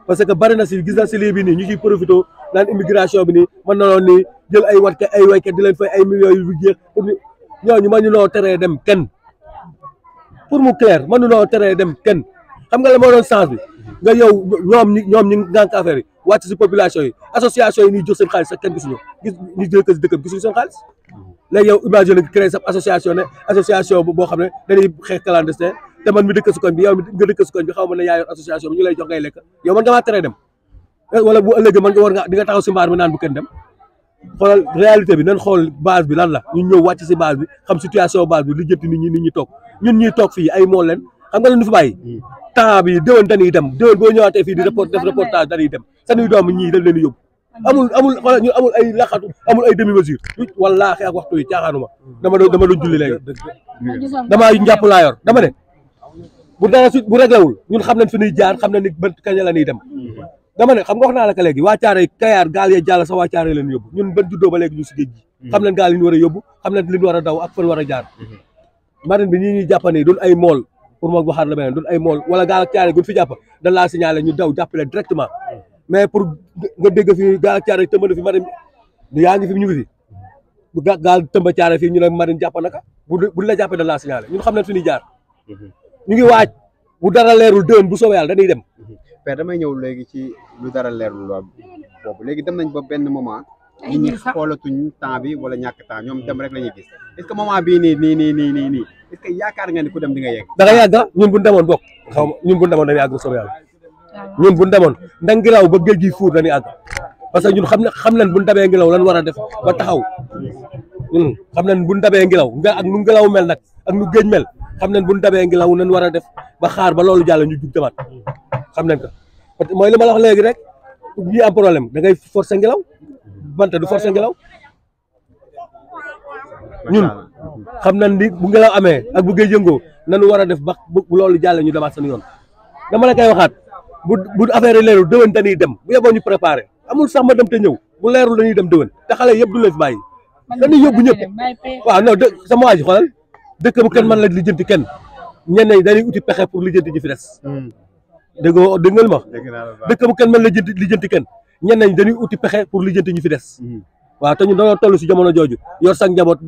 parce que bari na si gis na si lii bi nii ñu ciy profité naan immigration bi nii mën na loon nii jël ay watkat ay waykat di leen fay ay millions yu jeex ñooñu mënu noo teree dem kenn pour mu clair mënu noo teree dem kenn xam nga la moo doon sens bi nga yow ñoom ñi ngànk affaire yi wàcc si population yi association yi ñuy jox seen xaalis sax kenn gisuñu gis ñu jël ko si dëkkam gisuñu seen xaalis léegi yow imagine créé sa association ne association boo xam ne dañuy xeex clandestin te man mi dëkk si koñ bi yow mi nga dëkk si koñ bi xaw ma ne yaa yor association bi ñu lay jox ngay lekk yow man nga maa teree dem wala bu ëllëgee man nga war nga di nga taxaw si mbaar mi naan bu kenn dem xoolal réalité bi nañ xool base bi lan la ñu ñëw wàcc si base bi xam situation base bi lijjanti nit ñi toog ñun ñuy toog fii ay mool leen xam nga leen fi bàyyi temps bi déwén dañuy dem déwén boo ñëwaatee fii di def reportage dañuy dem sanuy doom ñii dañ leen di yóbbu amul xoolal ñu amul ay laxatu amul ay demi mesure wallaahi ak waxtu yi caaxaanuma dama doon julli léegi damaa njàpp laa yor dama ne bu dara bu réglewul ñun xam nañ fi ñuy jaar xam nañ ni ban kañ la ñuy dem dama ne xam nga wax naa la ka léegi waa Caaroy Kayaar gaal ya jàll sax waa Caaroy leen yóbbu ñun ban juddoo ba léegi ñu si géej gi xam nañ gaal yi ñu war a yóbbu xam nañ li ñu war a daw ak fan war a jaar marine bi ñii ñuy jàppane doon ay mool pour moo waxaat la beneen doon ay mool wala gaal ak Caaroy guñ fi jàpp dañ laa signalé ñu daw jàppale directement mais pour nga dégg fi gaal ak Caaroy tëmba na fi marine yaa ngi fi ñu ngi fi bu gaal tëmba Caaroy fii ñu ne marine jàpp naka bu la jàppee dañ laa signalé ñun xam nañ fi ñuy jaar ñu ngi waaj bu dara leerul déwén bu soobee yàlla dañuy dem père damay ñëw léegi ci lu dara leerul boobu léegi dem nañ ba benn moment nit ñi xoolatuñ temps bi wala ñàkk temps ñoom dem rek la ñuy gis est-ce que moment bii nii est-ce que yaakaar nga ni ku dem di nga yegg da nga yàgg ñun bu ñu demoon bokk xaw ma ñun bu ñu demoon dañuy àgg bu soobee yàlla ñun bu ñu demoon ndax ngelaw ba géej gi fuur dañuy àgg parce que ñun xam nañ bu ñu dabee ngelaw lan war a def ba taxaw ñun xam nañ bu ñu dabee ngelaw ak nu ngelaw mel nag ak nu géej mel xam nañ bu ñu dabee ngelaw nañ war a def ba xaar ba loolu jàll ñu jug demaat xam nañ ko parce que mooy li ma la wax léegi rek ñi am problème da ngay forcer ngelaw banta du forcer ngelaw ñun xam nañ ni bu ngelaw amee ak bu géej yëngoo nañu war a def ba bu loolu jàll ñu demaat seen yoon dama la koy waxaat bu affaire yi leerul déwén dañuy dem bu yeboo ñu préparé amul sax ma dem te ñëw bu leerul dañuy dem déwén te xale yëpp du leen fi bàyyi dañuy yóbbu ñëpp waaw non sama waa ji xoolal dëkk bu kenn mën la lijjanti kenn ñenn ñi dañuy uti pexe pour lijjanti ji fi des dégg nga ma dëkk bu kenn mën la lijjanti kenn ñenn ñi dañuy uti pexe pour lijjanti ñu fi des waaw te ñu dañoo toll si jamono jooju yor sa njaboot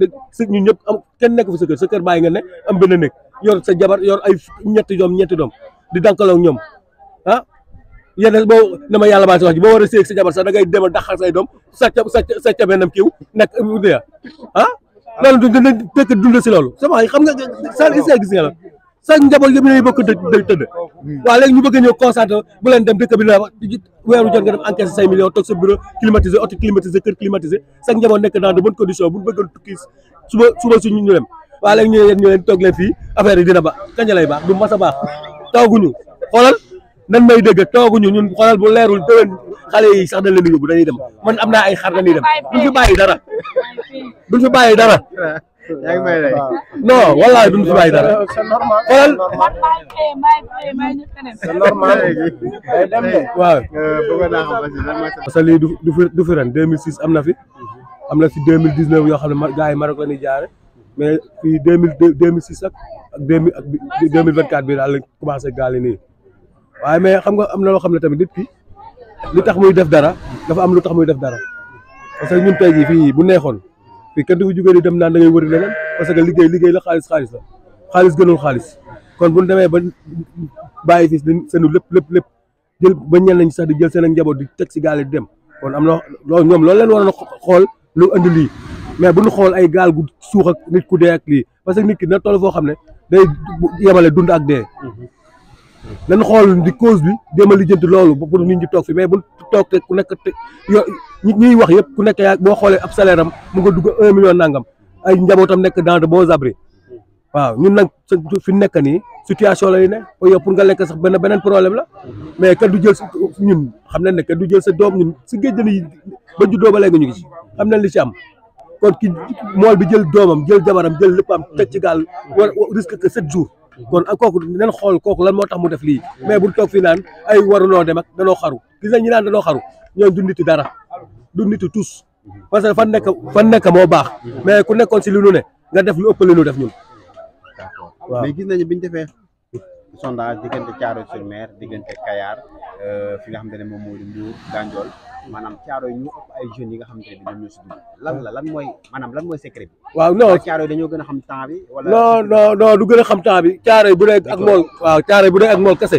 ñun ñëpp am kenn nekk fi sa kër bàyyi nga ne am benn nekk yor sa jabar yor ay ñetti doom di dankaloo ak ñoom ah yenn boo na ma yàlla baal si wax ji boo war a séeg sa jabar sax da ngay dem a daxal say doom sa benn kiiw nekk ah loolu dina fekk dund si loolu sama xam nga sa gis nga la sa njaboot yëpp ñooy bokk tëdd waaw léegi ñu bëgg a ñëw concentré bu leen dem dëkk bi la weeru jot nga dem encaissé 5 millions toog sa bureau climatisé auto climatisé kër climatisé sa njaboot nekk dans de bonnes conditions bu bëggoon tukki suba suñu ñu dem waaw léegi ñu leen toog leen fii affaire yi dina ba kañ lay baax du mas a baax tooguñu xoolal nan may dégg tooguñu ñun xoolal bu leerul déwén xale yi sax dañ leen di yóbbu dañuy dem man am naa ay xar dañuy dem duñ fi bàyyi dara yaa ngi may lay non wallaahi duñ fi bàyyi dara xoolal c'est normal waaw bëggoon naa xam parce que lii du fi ren 2006 am na fi 2019 yoo xam ne gars yi Maroc la ñuy jaare mais fii 2006 ak 2024 bi daal la commencé gaal yi nii waaye mais xam nga am na loo xam ne tamit nit ki li tax muy def dara dafa am lu tax muy def dara parce que ñun tey jii fii bu neexoon fii kenn du fi jógee di dem naan da ngay wëri leneen parce que liggéey la xaalis gënul xaalis kon bu ñu demee ba bàyyi fi seenu lépp jël ba ñenn nañ sax di jël seen ak njaboot di teg si gaal yi di dem kon am na loolu ñoom loolu leen waroon a xool lu andi lii mais bu ñu xool ay gaal gu suux ak nit ku dee ak lii parce que nit ki dina toll foo xam ne day yemale dund ak dee nañ xool di cause bi jéem a lijjanti loolu pour nit ñi toog fi mais bu toog te ku nekk te ñuy wax yëpp ku nekk yaa boo xoolee ab salaire am mu nga dugg 1 million nangam ay njabootam nekk dans de bons abris waaw ñun nag fi nekk nii situation lay ne yow pour nga lekk sax beneen problème la mais kenn du jël ñun xam nañ ne kenn du jël sa doom ñun si géej dañuy ba juddoo ba léegi ñu ngi ci xam nañ li ci am kon ki mool bi jël doomam jël jabaram jël léppam teg ci gaal war risque que 7 jours kon ak kooku nañ xool kooku lan moo tax mu def lii mais buñ toog fii naan ay waruloo dem ak danoo xaru gis nañ ñi naan danoo xaru ñoom du niti dara du niti tous parce que fan nekk moo baax mais ku nekkoon si li nu ne nga def lu ëpp li nu def ñun waaw mais gis nañu biñu defee sondage diggante Thiaroye-sur-Mer diggante Kayar fi nga xamante ne moom moo di Mbour Gandiol maanaam Thiaroye ñu ëpp ay jeunes yi nga xamante ne bi ñoom ñoo si dugg lan mooy maanaam lan mooy secret bi. waaw non Thiaroye dañoo gën a xam temps bi. wala non du gën a xam temps bi Thiaroye bu dee ak mool waaw Thiaroye bu dee ak mool kese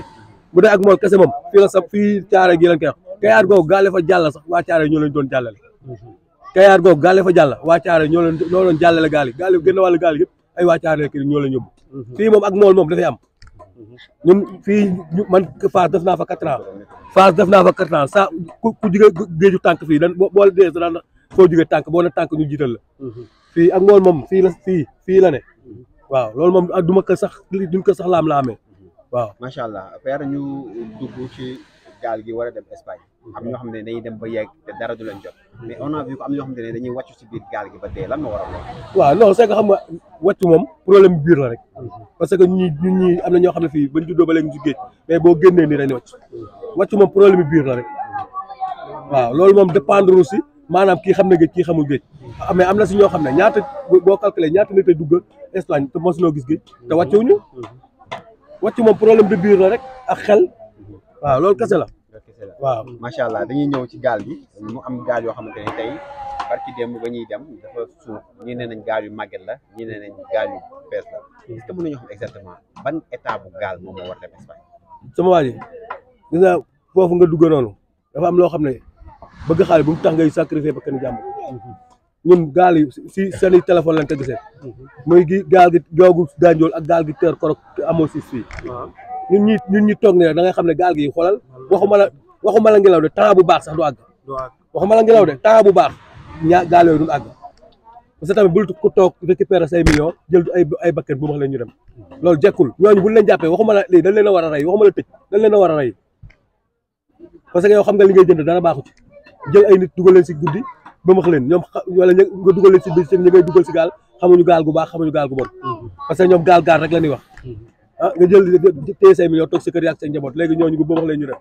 bu dee ak mool kese moom fii la sax fii Thiaroye gi lañ koy wax Kayar googu gaale fa jàll sax waa Thiaroye ñoo leen doon jàllale. Kayar googu gaale fa jàll waa Thiaroye ñoo doon jàllale gaal yi gën a wàllu gaal yëpp ay waa Thiaroye kii ñoo leen yóbbu. fii moom ak mool moom dafay am ñun fii man Fass def naa fa 4 ans Fass def naa fa 4 ans sa ku jugee géeju tànk fii dan boo dee sa daan foo jugee tànk boo ne tànk ñu jiital la fii ak mool moom fii la ne waaw loolu moom duma ko sax duñ ko sax laam-laamee waaw. macha allah père ñu dugg ci gaal gi war a dem Espagne am ñoo xam ne dañuy dem ba yegg te dara du leen jot mais on a vu que am ñoo xam ne dañuy wàccu ci biir gaal gi ba dee lan moo waral loolu. waaw non c'est que xam nga wàccu moom problème biir la rek parce que ñun ñi am na ñoo xam ne fii bañ juddoo ba léegi ñu ci géej mais boo génnee nii dañuy wàccu moom problème biir la rek waaw loolu moom dépendre aussi maanaam kii xam ne géej kii xamul géej mais am na si ñoo xam ne ñaata boo calculé ñaata nit a dugg Espagne te mosuloo gis géej te wàccuwuñu wàccu moom problème de biir la rek ak xel waaw loolu kese la. waaw macha allah dañuy ñëw ci gaal gi mu am gaal yoo xamante ne tey barki démb ba ñuy dem dafa suuf ñii nee nañ gaal yu màgget la ñii nee nañ gaal yu bees la est-ce que mën nañoo xam exactement ban état bu gaal moom moo war dem Espagne. sama waa ji gis nga foofu nga dugg noonu dafa am loo xam ne bëgg xaalis bu mu tax ngay sacrifier ba kenn jàmm ñun gaal yi si seeni téléphone lañ ko gisee muy gi gaal gi googu Gandiol ak gaal gi teer korok amoo si fii ñun ñi toog ne da ngay xam ne gaal gi xoolal waxuma la ngelaw de temps bu baax sax du àgg waxuma la ngelaw de temps bu baax gaal yooyu duñ àgg parce que tamit bul ku toog récupérer 5 millions jël ay bakkan bu wax leen ñu dem loolu jekkul ñooñu buñ leen jàppee waxuma la lii dañ leen a war a rey waxuma la tëj dañ leen a war a rey parce que yow xam nga li ngay jënd dara baaxu ci jël ay nit dugal leen si guddi ba max leen ñoom wala nga dugal leen si biir seen ñi ngay dugal si gaal xamuñu gaal gu baax xamuñu gaal gu bon parce que ñoom gaal rek la ñuy wax ah nga jël téye 5 millions toog si kër yi ak seen njaboot léegi ñooñu ba max leen ñu dem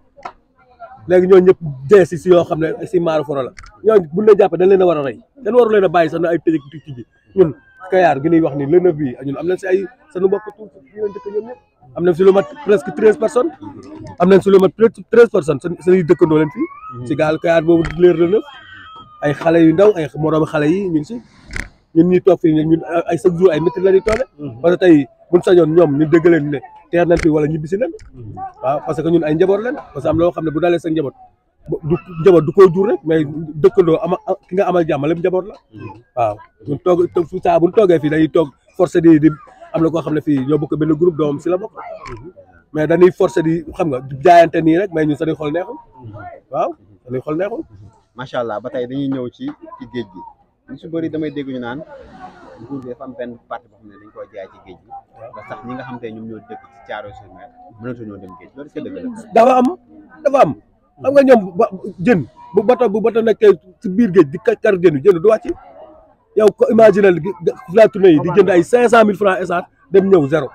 léegi ñooñu ñëpp dee si yoo xam ne si maaru foro la ñooñu buñ leen jàppee dañ leen a war a rey dañ waru leen a bàyyi sax na ay tëj ji ñun Kayar gi ñuy wax ni lënëf bi ñun am nañ si ay sanu mbokk tuuti yi leen dëkk ñoom ñëpp am nañ si lu mat presque 13 personnes am nañ si lu mat 13 personnes sañuy dëkkandoo leen fii si gaal Kayar boobu leer lënëf ay xale yu ndaw ay moroomi xale yi ñu ngi si ñun ñuy toog fii ñun ay chaque jour ay métti la ñuy toole parce que tey buñ sañoon ñoom ñu dégg leen ne teer nañ fi wala ñibbisi leen waaw parce que ñun ay njaboot leen parce que am loo xam ne bu dalee sa njaboot du ko jur rek mais dëkkandoo ki nga amal jàmm lépp njaboot la waaw ñun toog saa buñ toogee fii dañuy toog forcé di am na koo xam ne fii ñoo bokk benn groupe doomam si la bokk mais dañuy forcé di xam nga jaayante nii rek mais ñun sañuy xol neexul waaw sañuy xol neexul macha allah ba tey dañuy ñëw ci géej gi ñu su bëri damay dégg ñu naan nguur bi dafa am benn partie boo xam ne dañ koo jaay ci géej gi ba sax ñi nga xam te ñoom ñoo dëkk ci Thiaroye-sur-Mer mënatuñoo dem géej loolu est-ce que dëgg la. dafa am xam nga ñoom jën bu bato nekkee ci biir géej di kar jën du wàcc yow ko imaginer la tournée yi di jënd ay 500 000 francs essence dem ñëw zéro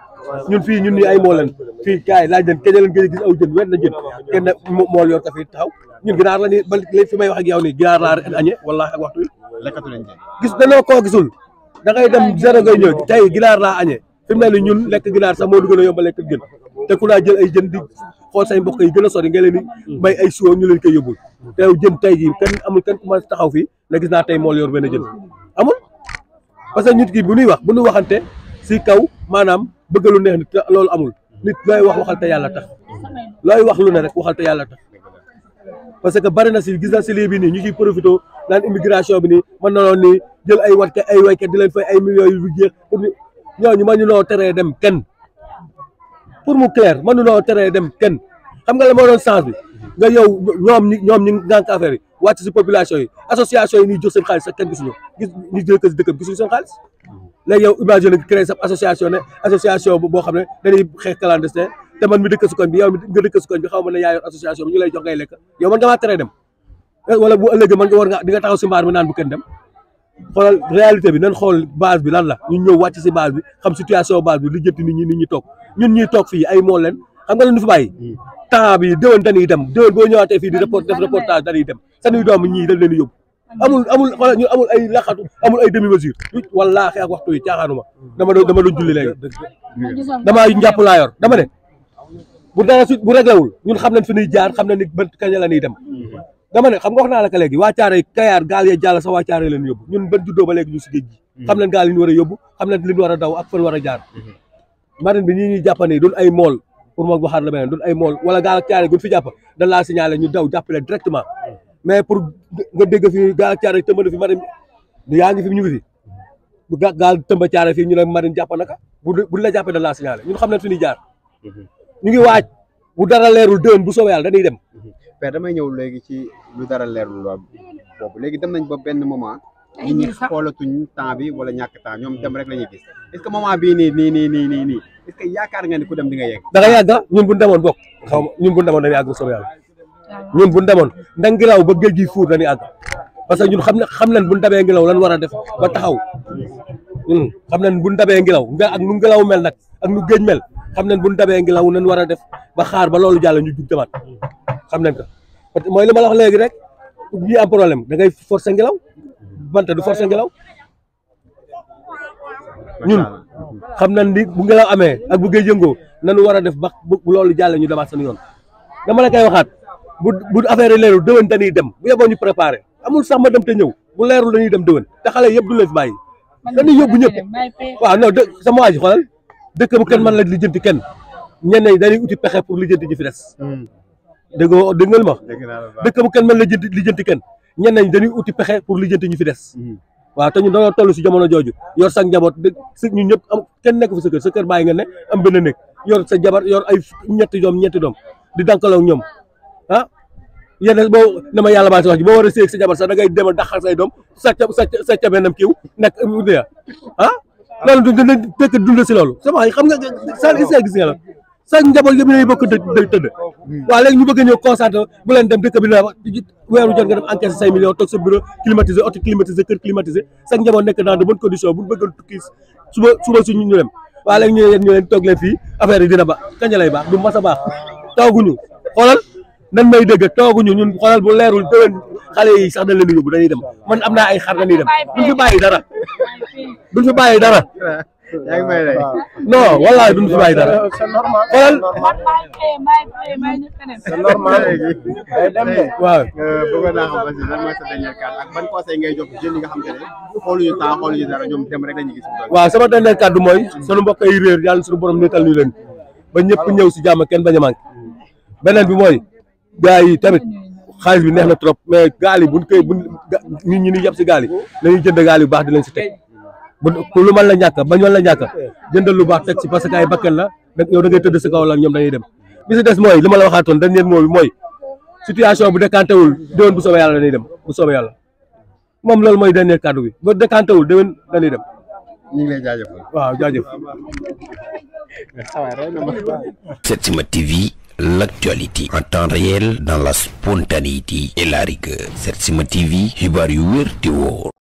ñun fii ñun nii ay moo leen fii kaay laaj leen keñ leen gën a gis aw jën wet na jën kenn mool yor ka fii taxaw ñun ginaar la ni ba fi may wax ak yow nii ginaar laa añee wallaahi ak waxtu wi lekkatu leen jën gis dañoo koo gisul da ngay dem zéro ngay ñëw tey ginaar laa añee fi mu ne nii ñun lekk ginaar sax moo du gën a yomb lekk jën te ku laa jël ay jën di xool say mbokk yi gën a sori nga leen di may ay suwo ñu leen koy yóbbul te jën tey jii kenn ku ma taxaw fii ne gis naa tey mool yor benn jën amul parce que nit ki bu ñuy waxante si kaw maanaam bëgg lu neex nit loolu amul nit looy waxal te yàlla tax looy wax lu ne rek waxal te yàlla tax parce que bari na si gis na si lii bi nii ñu ciy profité naan immigration bi nii mën na loon ni jël ay waykat di leen fay ay millions yu jeex pour ñooñu mën ñu noo teree dem kenn pour mu clair mën ñu noo teree dem kenn xam nga la moo doon sens bi nga yow ñoom ñi ngànk affaire yi wàcc si population yi association yi ñuy jox seen xaalis sax kenn gisuñu gis ñu jël ko si dëkkam gisuñu seen xaalis léegi yow imagine créé sa association boo xam ne dañuy xeex clandestin te man mi dëkk si koñ bi yow mi nga dëkk si koñ bi xaw ma ne yaa yor association bi ñu lay jox ngay lekk yow man nga maa teree dem wala bu ëllëgee man nga war nga di nga taxaw si mbaar mi naan bu kenn dem xoolal réalité bi nañ xool base bi lan la ñu ñëw wàcc si base bi xam situation base bi li jënti nit ñi toog ñun ñuy toog fii ay mool leen xam nga leen du fi bàyyi temps bi déwén dañuy dem déwén boo ñëwaatee fii di def reportage dañuy dem sanuy doom ñii dañ leen di yóbbu amul xoolal ñun amul ay laxatu amul ay demi mesure wallaahi ak waxtu yi caaxaanuma dama doon julli léegi damaa njàpp laa yor dama ne bu dara su bu réglé wul ñun xam nañ fi ñuy jaar xam nañ ni ban kañ la ñuy dem dama ne xam nga wax naa la ko léegi waa Caaroy Kayaar gaal ya jàll sax waa Caaroy leen yóbbu ñun ban juddoo ba léegi ñu si géej gi xam nañ gaal yi ñu war a yóbbu xam nañ li ñu war a daw ak fan war a jaar marine bi ñii ñuy jàppane doon ay mool pour moo waxaat la beneen doon ay mool wala gaal ak Caaroy gun fi jàpp dañ laa signalé ñu daw jàppale directement mais pour nga dégg fi gaal ak Caaroy tëmba fi marine yaa ngi fi ñu ngi fi bu gaal tëmba Caaroy fii ñu ne marine jàpp naka bu la jàppee dañ laa signalé ñun xam nañ fi ñuy jaar ñu ngi waaj bu dara leerul déwén bu soobee yàlla dañuy dem père damay ñëw léegi ci lu dara leerul loo boobu léegi dem nañ ba benn moment nit ñi xoolatuñ temps bi wala ñàkk temps ñoom dem rek la ñuy gis est-ce que moment bii nii est-ce que yaakaar nga ni ku dem di nga yegg da nga yàgga ñun bu ñu demoon bokk xaw ma ñun bu ñu demoon dañuy àgg bu soobee yàlla ñun bu ñu demoon da ngelaw ba géej gi fuur dañuy àgg parce que ñun xam nañ bu ñu dabee ngelaw lan war a def ba taxaw xam nañ bu ñu dabee ngelaw ak nu ngelaw mel nag ak nu géej mel xam nañ bu ñu dabee ngelaw nañ war a def ba xaar ba loolu jàll ñu jug demaat xam nañ ko parce que mooy li ma la wax léegi rek ñi am problème da ngay forcer ngelaw banta du forcer ngelaw ñun xam nañ ni bu ngelaw amee ak bu géej yëngoo nañu war a def ba bu loolu jàll ñu demaat seen yoon dama la koy waxaat bu affaire yi leerul déwén dañuy dem bu yeboo ñu préparé amul sax ma dem te ñëw bu leerul dañuy dem déwén te xale yëpp du leen fi bàyyi dañuy yóbbu ñëpp waaw non sama waa ji xoolal dëkk bu kenn mën la lijjanti kenn ñenn ñi dañuy uti pexe pour lijjanti ñu fi des dégg nga ma dëkk bu kenn mën la lijjanti kenn ñenn ñi dañuy uti pexe pour lijjanti ñu fi des waaw te ñun dañoo toll si jamono jooju yor sa njaboot ñun ñëpp am kenn nekk fi sa kër bàyyi nga ne am benn néeg yor sa jabar yor ay ñetti doom di dankaloo ñoom ah yéen boo dama yàlla baa si wax ji boo war a séeg sa jabar sax da ngay demal daxal say doom sa ca bennam kiiw nekk ah loolu dina fekk dund si loolu sama xam nga sa gis nga la sa njaboot yëpp ñooy bokk tëdd waaw léegi ñu bëgg ñëw concentré bu leen dem dëkk bi na weeru jot nga dem encaissé 5 millions toog sa bureau climatisé auto climatisé kër climatisé sa njaboot nekk dans de bonnes conditions bu bëggoon tukki suba suñu ñu dem waaw léegi ñu leen toog leen fii affaire yi dina ba kañ lay baax du mas a baax tooguñu xoolal nan may dégg tooguñu ñun xoolal bu leerul déwén xale yi sax dañ leen di yóbbu dañuy dem man am naa ay xar dañuy dem duñ fi bàyyi dara yaa ngi may lay non wallaahi duñ fi bàyyi dara xoolal c'est normal waaw bëggoon naa xam aussi lan mooy sa dernier cadre ak ban conseil ngay jox jeunes yi nga xam te ne xooluñu temps xooluñu dara ñoom dem rek lañu gis waaw sama dernier cadre mooy sunu mbokk yi réer yàlla suñu borom nekkal ñu leen ba ñëpp ñëw si jàmm kenn bañ a manqué beneen bi mooy gars yi tamit xaalis bi neex na trop mais gaal yi buñ nit ñi ni yeb si gaal yi lañuy jënd gaal yu baax di leen si teg lu mën la ñàkk bañ la ñàkk jëndal lu baax teg si parce que ay bakkan la yow da ngay tëdd si kaw la ñoom dañuy dem bi si des mooy li ma la waxaatoon dernier mot bi mooy situation bu décanté wul déwén bu soobee yàlla dañuy dem bu soobee yàlla moom loolu mooy dernier kàddu bi bu décanté wul déwén dañuy dem. ñu ngi lay jaajëfal. waaw jaajëf. Setsima TV, l'actualité en temps réel dans la spontanéité et la rigueur. Setsima TV, xibaar yu wér te wóor.